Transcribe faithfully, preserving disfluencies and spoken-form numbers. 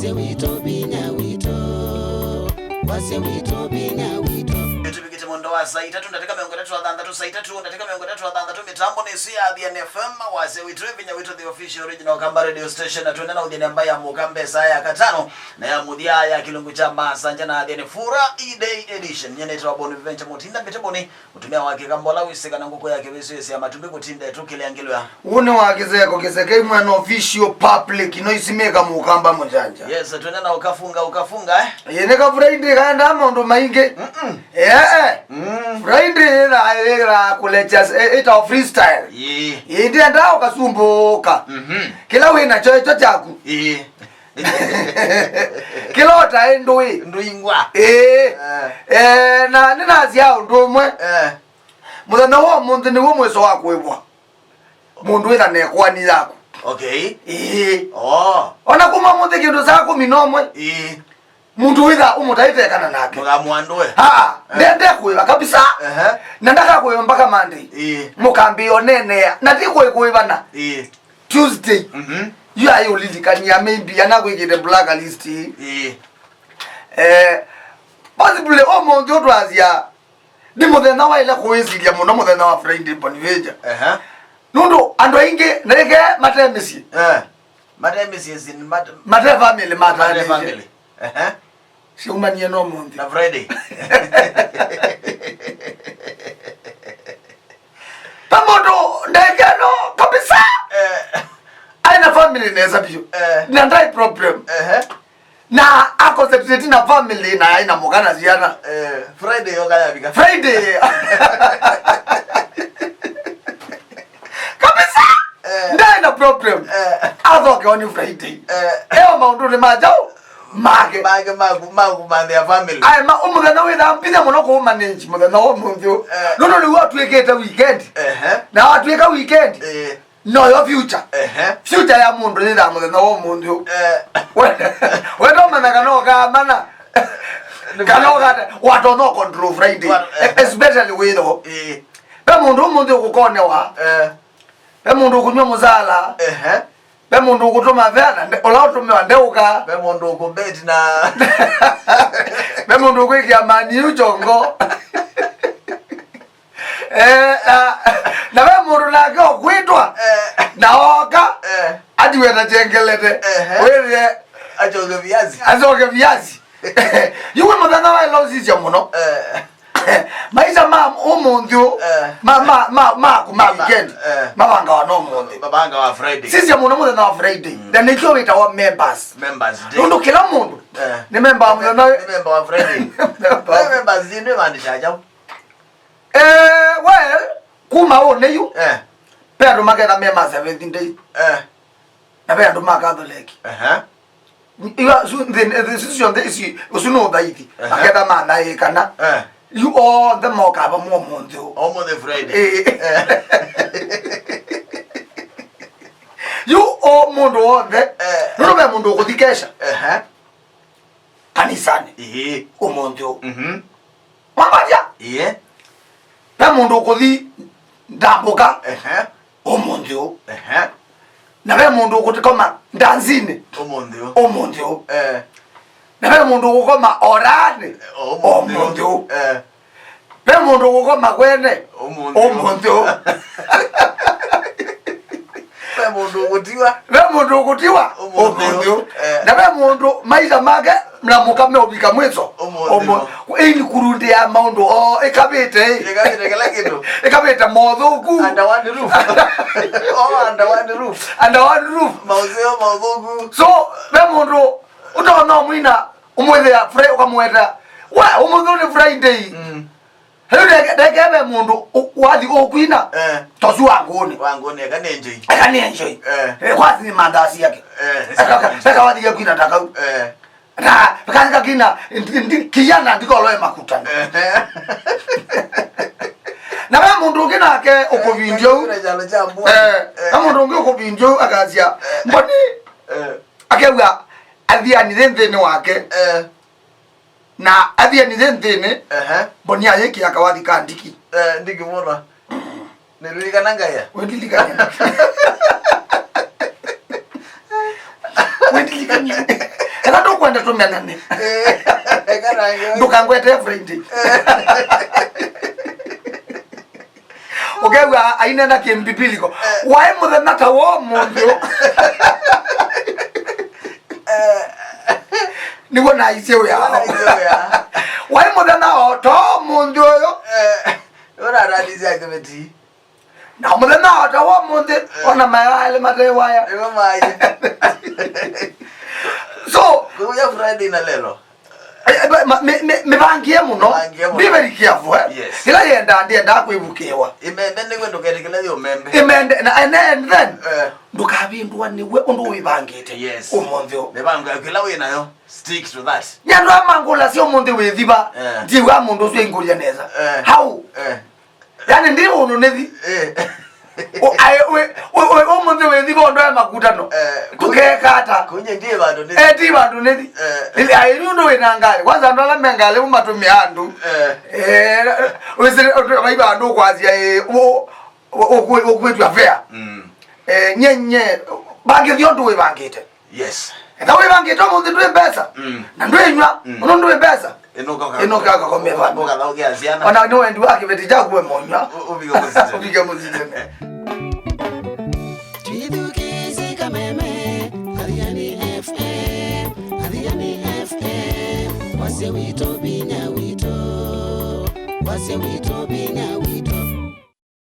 Witũ vinya witũ, wasya witũ vinya witũ. Nĩtũvikĩte mwendo wa saa itatũ ndatĩka mĩongo ĩtatũ na thanthatũ, saa itatũ ndatĩka mĩongo ĩtatũ na thanthatũ, mĩtambo nĩ ĩsu ya Athiani F M, wasya witũ vinya witũ, the official original Kamba radio station, na twende na ũthiani amba ya mũka mbesa ya katano, na ya mũthya ya kĩlungu kya masanja na Athiani Furahi Day edition. Nyie nĩtawa Bonaventure Mutinda Mbiteboni. Mũtumĩa wa Kĩkamba ũla wĩsĩ kana ngũkũ yake wĩsĩ ĩsĩ ya matumbĩ kũtinda ĩtũkĩlea ngĩlw'a. Ũũ nĩ wa kĩseko, kĩseko imwe na official public, no isimĩka mũkamba mũjanja. Yes, twende na ukafunga, ukafunga, eh? Ĩĩ, nĩ ka Friday kaendaa maũndũ maingĩ. Mm-mm. Eh, eh. Mm. Friday ĩla, ĩla kũlecha, eh, ĩtawa freestyle. Ĩĩ. Ĩĩ, ndiendaa ũkasumbũka. Mhm. Kĩla wĩ nakyo ĩkyo kyaku. Ĩĩ. Kĩla ũtaĩ ndũĩ. Ndũingwa. Ĩĩ. Eh. Eh, na nĩnasya ũndũ ũmwe. Eh. Mũthenya wa ũmũnthĩ nĩw'o mwĩso wa kũĩvwa mũndũ wĩtha na ĩkoani yaku. Okay. Ĩĩ. Oh. Ona kuma ũmũnthĩ kĩndũ saa kũmi na ũmwe. Ĩĩ. Mũndũ wĩtha ũmũtaĩte kana nake. Mũkamwandũe. Aa, eh, nde, ndekũĩva kabisa. Ehe. Na ndakakũĩva mpaka Monday. Ĩĩ. Mũkambĩĩa ũneenea. Na ti kũĩ kũĩvana. Ĩĩ. Tuesday. Mhm. Yu ayĩ ũlilikania maybe anakwĩkĩte blacklist. Ĩĩ. Eh, possibly ũmũnthĩ ũtwasya nĩ mũthenya waĩle kũwĩsilya mũno mũthenya wa Friday Bonaventure. Ehe. Nũndũ andũ aingĩ nĩke mate mĩsyĩ. Eh. Mate mĩsyĩ sin-, mat-, mate family mate matanĩte family. Ehe. Siumanie no mũnthĩ. Na Friday. Ta mũndũ ndeke no kabisa. Eh. Aina family nesa biũ. Eh. Na ndai problem. Ehe. Na aconcentrate na family na aina mũka na ciana. Eh, Friday yoka yavika. Friday. Kabisa. Eh. Ndaĩ na problem. Eh. Athoke on Friday. Eh. Eo maũndũ nĩ majaũ make. Make maku, maku manthĩa family. Aĩ ma, ũmũthenya wĩthaa mbinya mũno kũũmanage mũthenya wa ũmũnthĩ ũũ. Eh. Nũndũ nĩguo atuĩkĩte weekend. Ehe. Na watuĩka weekend. Eh. Noyo future. Ehe. Future ya mũndũ yĩthaa mũthenya wa ũmũnthĩ ũũ. Eh. We, we ndũmanya kana ũkamana. Kana ũkata, watonya control Friday. Wa-, eh. Especially wĩtho. Eh. Ve mũndũ ũmũnthĩ ũkũkonewa. Eh. Ve mũndũ ũkũnywa mũsala. Ehe. Ve mũndũ ũkũtũma vea na nde-, ũla ũtũmĩwa ndeũka. Ve mũndũ ũkũbeti na ve mũndũ ũkwĩkĩa Man U chongo. Eh, ah, na ve mũndũ nake ũkwĩtwa. Eh. Na oka. Eh. Atiweta chengelete. Ehe. Wĩthĩe. Achoke viazi. Achoke viazi. Yu wĩ mũthenya wa ĩla ũsisya mũno. Eh. Maisha ma ũmũnthĩ ũũ, eh, ma, ma, ma, maku ma weekend, eh, mavangawa no ũmũnthĩ. Mavangawa Friday. Sisya mũno mũthenya wa Friday. Mm. Na nĩkyo wĩtawa members. Members day. Nũndũ kĩla mũndũ, eh, nĩ member wa mũthenya ũyũ. Nĩ member wa Friday. Member. Nĩ members day nĩ maanisha kyaũ? Eh, well, kuma ũnĩ yu, eh, ve andũ maketha me ma Seventh Day. Eh. Na ve andũ ma Catholic. Ehe. Iwa su-, nthĩ, nthĩ isu syonthe ici, ũsu nĩ ũthaithi. Ehe. Maketha manaĩkana. Eh. Yu onthe moka vamwe ũmũnthĩ ũũ. Ũmũnthĩ Friday. Ĩĩ. Eh. Yu o mũndũ wothe, eh, nũndũ ve mũndũ ũkũthi kesha. Ehe. Kanisanĩ. Ĩĩ. Ũmũnthĩ ũũ. Mhm. Mwambatia? Ĩĩ. Ve mũndũ ũkũthi ndambũka. Ehe. Ũmũnthĩ ũũ. Ehe. Na ve mũndũ ũkũkoma ndanzinĩ. Ũmũnthĩ ũũ. Ũmũnthĩ ũũ. Eh. Na ve mũndũ ũkũkoma oraanĩ. Ũmũnthĩ ũũ. Ũmũnthĩ ũũ. Eh. Ve mũndũ ũkũkoma kwene. Ũmũnthĩ ũũ. Ũmũnthĩ ũũ. Ve mũndũ ũkũtiwa. Ve mũndũ ũkũtiwa. Ũmũnthĩ ũũ. Ũmũnthĩ ũũ. Eh. Na ve mũndũ maisha make na mũka meũvika mwĩso. Ũmũnthĩ ũũ. Ũmũ-, ĩni kurunde ya maũndũ o ĩkavĩte ĩ. Ĩkavĩte kĩla kĩndũ. Ĩkavĩte mothũku. Under one roof. All under one roof. Under one roof. Maũseo maũthũku. So, ve mũndũ ũtonya ũmwina, ũmwĩthĩa Fri-, ũkamweta, "We, ũmũthĩ nĩ Friday." Mm. Rĩu ndeke, ndeke ve mũndũ ũ-, wathi ũkwina, eh, tosu wa ngũnĩ. Wa ngũnĩ, eka nĩ enjoy. Eka nĩ enjoy. Eh. Eh, kwathi nĩ mandasi yake. Eh. Eka, eka wathi ya kwina ta kau. Eh. Na, kathi kakina, ndi, ndi, kijana ndikoloe makuta. Eh. Na ve mũndũ ũngĩ nake ũkũvindio. Kuna chalo cha mbua. Eh, eh. Na mũndũ ũngĩ ũkũvindio akasya, eh, mboni. Eh. Akew'a Athiani yĩ nthĩnĩ wake. Eh. Na Athiani yĩ nthĩnĩ, ehe, mboni ayĩkĩa kawathi ka ndiki. Eh, ndiki mũno. Nĩlilikana ngaya. Wĩndilikania. Wĩndilikania. Ela Enda tũmenane. Eh, eka nange. Ndũkangwete Friday. Ũkew'a ainena kĩmbibiliko. Waĩ mũthenya ta wa ũmũnthĩ ũ-, nĩguo naisye wĩa. Nĩguo naisye wĩa. Waĩ mũthenya o ta ũmũnthĩ ũyũ. Eh, ũrarathisya kĩveti. Na mũthenya o ta wa ũmũnthĩ, ona mayo aĩlĩ mate waya. Nĩmo maĩ. So, kũya Friday na lelo. Eh, eh, ma-, mi-, mi-, mĩvangie mũno. Mĩvangie mũno. Be very careful, eh? Yes. Ĩla yendaa, ndĩendaa kwĩvukĩĩwa. Ĩmende nĩwe ndũketĩkĩle yĩ ũmembe. Ĩmende, na, and, and then, eh, ndũkavĩndũa nĩwe ũndũ wĩvangĩte. Yes. Ũmũnthĩ ũũ. Mĩvango yaku ĩla wĩ nayo, stick to that. Nĩ andũ aa mangũlasya ũmũnthĩ wĩthiva. Eh. Ndiw'a mũndũ ũsu aingũlya nesa. Eh. How? Eh. Yani, ndi ũndũ nĩthi. Eh. Ũ-, aĩ, wĩ, wĩ, wĩ, ũmũnthĩ wĩthi vondo ya makutano. Eh, tũkeka ata? Kunye ndi vandũ nĩthi. Eh, ti vandũ nĩthi. Eh. Ili, aĩ, nĩ ũndũ wĩ na ngalĩ. Kwanza andũ ala me ngalĩ, ũmatũmĩa andũ. Eh. Eh, wĩsĩ, ũndũ, vai vandũ ũkwasya, eh, ũ-, ũ-, ũkwĩ-, ũkwĩtwa fare. Mm. Eh, nye, nye, vangĩthya ũndũ wĩvangĩte. Yes. Ethĩwa wĩvangĩte ũmũnthĩ ndwĩ mbesa, mm, na ndwĩnywa, mm, ũndũ ndwĩ mbesa, ĩnũka ũka-, ĩnũka ũkakomie vandũ. Ũkathaũkĩa syana. Ona nĩ wendi wa kĩveti kyaku we mũnywa. Ũ-, ũvike mũsyĩ tene. Ũvike mũsyĩ tene. Twĩthukĩĩsye Kameme, Athiani F M, Athiani F M, wasya witũ, vinya witũ, wasya witũ, vinya witũ.